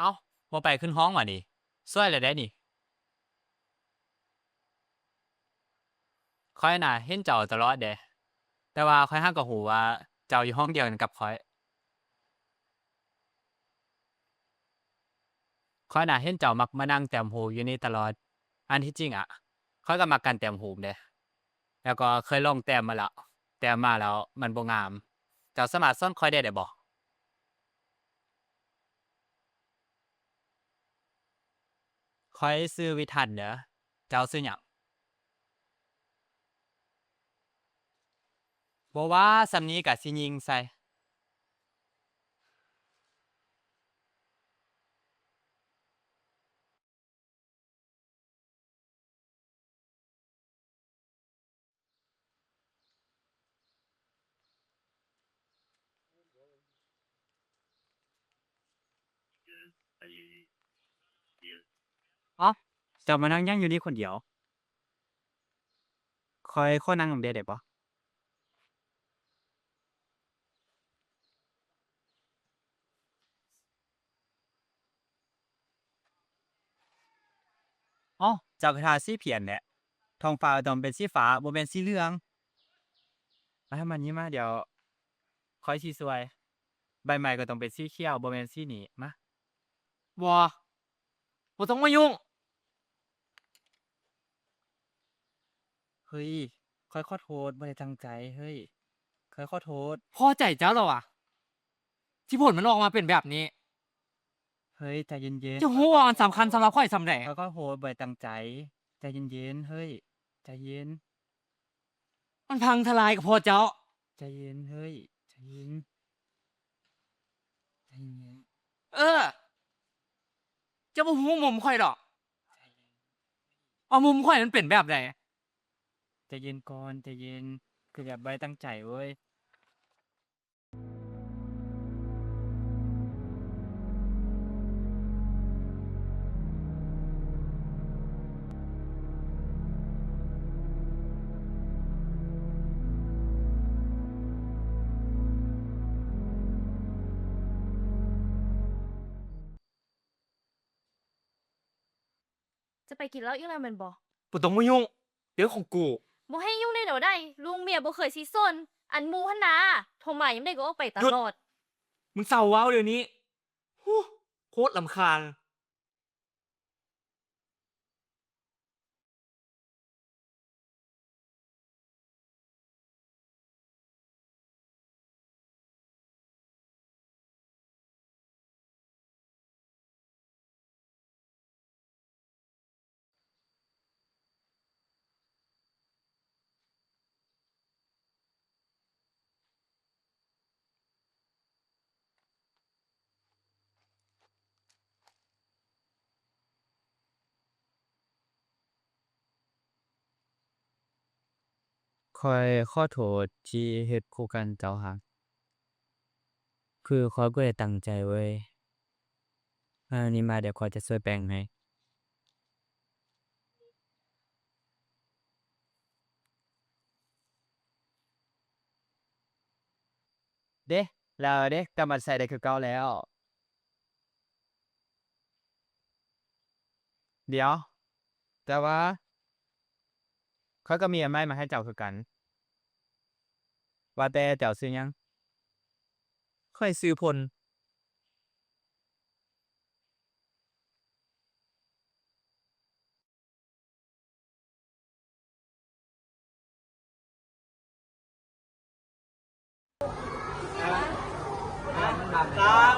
ເອົ້າ ບໍ່ໄປຂຶ້ນຫ້ອງຫວານີ້? ສວຍແລ້ວເດ້ນີ້. ຂ້ອຍນະເຫັນເຈົ້າຕະຫຼອດເດ້ ແຕ່ວ່າຂ້ອຍຫາກໍຮູ້ວ່າເຈົ້າຢູ່ຫ້ອງດຽວກັນກັບຂ້ອຍ. ຂ້ອຍນະເຫັນເຈົ້າມັກມານັ່ງແຕ້ມຮູບຢູ່ນີ້ຕະຫຼອດ. ອັນທີ່ຈິງອະ ຂ້ອຍກໍມັກການແຕ້ມຮູບເດ້ ແລ້ວກໍເຄີຍລອງແຕ້ມມາແລ້ວ, ແຕ້ມມາແລ້ວມັນບໍ່ງາມ. ເຈົ້າສາມາດສອນຂ້ອຍແດ່ໄດ້ບໍ່? ຂ້ອຍຊື່ວິທັນເດີ. ເຈົ້າຊື່ຫຍັງ? ບໍ່ວ່າສ່ຳນີ້ກໍຊິຍິງໃສ່. ເອົ້າ ເຈົ້າມານັ່ງຫຍັງຢູ່ນີ້ຄົນດຽວ? ຂ້ອຍຂໍນັ່ງນຳແດ່ໄດ້ບໍ່? ອໍ ເຈົ້າກໍທາສີພຽນແຫຼະ. ທ້ອງຟ້າກໍຕ້ອງເປັນສີຟ້າ ບໍ່ແມ່ນສີເຫຼືອງ. ມາ ມານີ້ມາ ດຽວຂ້ອຍຊິຊ່ວຍ. ໃບໄມ້ກໍຕ້ອງເປັນສີຂຽວ ບໍ່ແມ່ນສີນີ້. ມາ. ບໍ່ ບໍ່ຕ້ອງມາຫຍຸ້ງ. ເຮີ້ຍ ຂ້ອຍຂໍໂທດ ບໍ່ໄດ້ຕັ້ງໃຈ. ເຮີ້ຍ ຂ້ອຍຂໍໂທດ. ພໍໃຈເຈົ້າແລ້ວຫວາ ທີ່ຜົນມັນອອກມາເປັນແບບນີ້. ເຮີ້ຍ ໃຈເຢັນໆ. ເຈົ້າຮູ້ວ່າມັນສຳຄັນສຳລັບຂ້ອຍສ່ຳໃດ? ຂ້ອຍຂໍໂທດ ບໍ່ໄດ້ຕັ້ງໃຈ. ໃຈເຢັນໆ ເຮີ້ຍ ໃຈເຢັນ. ມັນພັງທະລາຍກໍເພາະເຈົ້າ. ໃຈເຢັນເຮີ້ຍ ໃຈເຢັນ ໃຈເຢັນ. ເອີ ເຈົ້າບໍ່ຮູ້ມຸມຂ້ອຍດອກ ວ່າມຸມຂ້ອຍມັນເປັນແບບໃດ. ໃຈເຢັນກ່ອນ ໃຈເຢັນ. ຄືແບບບໍ່ໄດ້ຕັ້ງໃຈເວີຍ. ຈະໄປກິນເຫຼົ້າອີກແລ້ວແມ່ນບໍ່? ບໍ່ຕ້ອງມາຫຍຸ້ງ ເລື່ອງຂອງກູ. ບໍ່ໃຫ້ຫຍຸ້ງໄດ້ແນວໃດ? ລູກເມຍບໍ່ເຄີຍຊິສົນ. ອັນໝູ່ຫັ້ນນາ ໂທມາຍາມໃດກໍອອກໄປຕະຫຼອດ. ຢຸດ! ມຶງເຊົາເວົ້າດຽວນີ້. ຫູ ໂຄດລຳຄານ. ຂ້ອຍຂໍໂທດທີ່ເຮັດຄູ່ກັນເຈົ້າຫັ້ນ ຄືຂ້ອຍບໍ່ໄດ້ຕັ້ງໃຈເວີຍ. ມານີ້ມາ ດຽວຂ້ອຍຈະຊ່ວຍແບ່ງໃຫ້. ເດ້ ແລ້ວເດ້ ກັບມາໃຊ້ໄດ້ຄືເກົ່າແລ້ວ. ດຽວ ແຕ່ວ່າຂ້ອຍກໍມີອັນໃໝ່ມາໃຫ້ເຈົ້າຄືກັນ. ວ່າແຕ່ເຈົ້າຊື່ຫຍັງ? ຂ້ອຍຊື່ພົນ. ສາ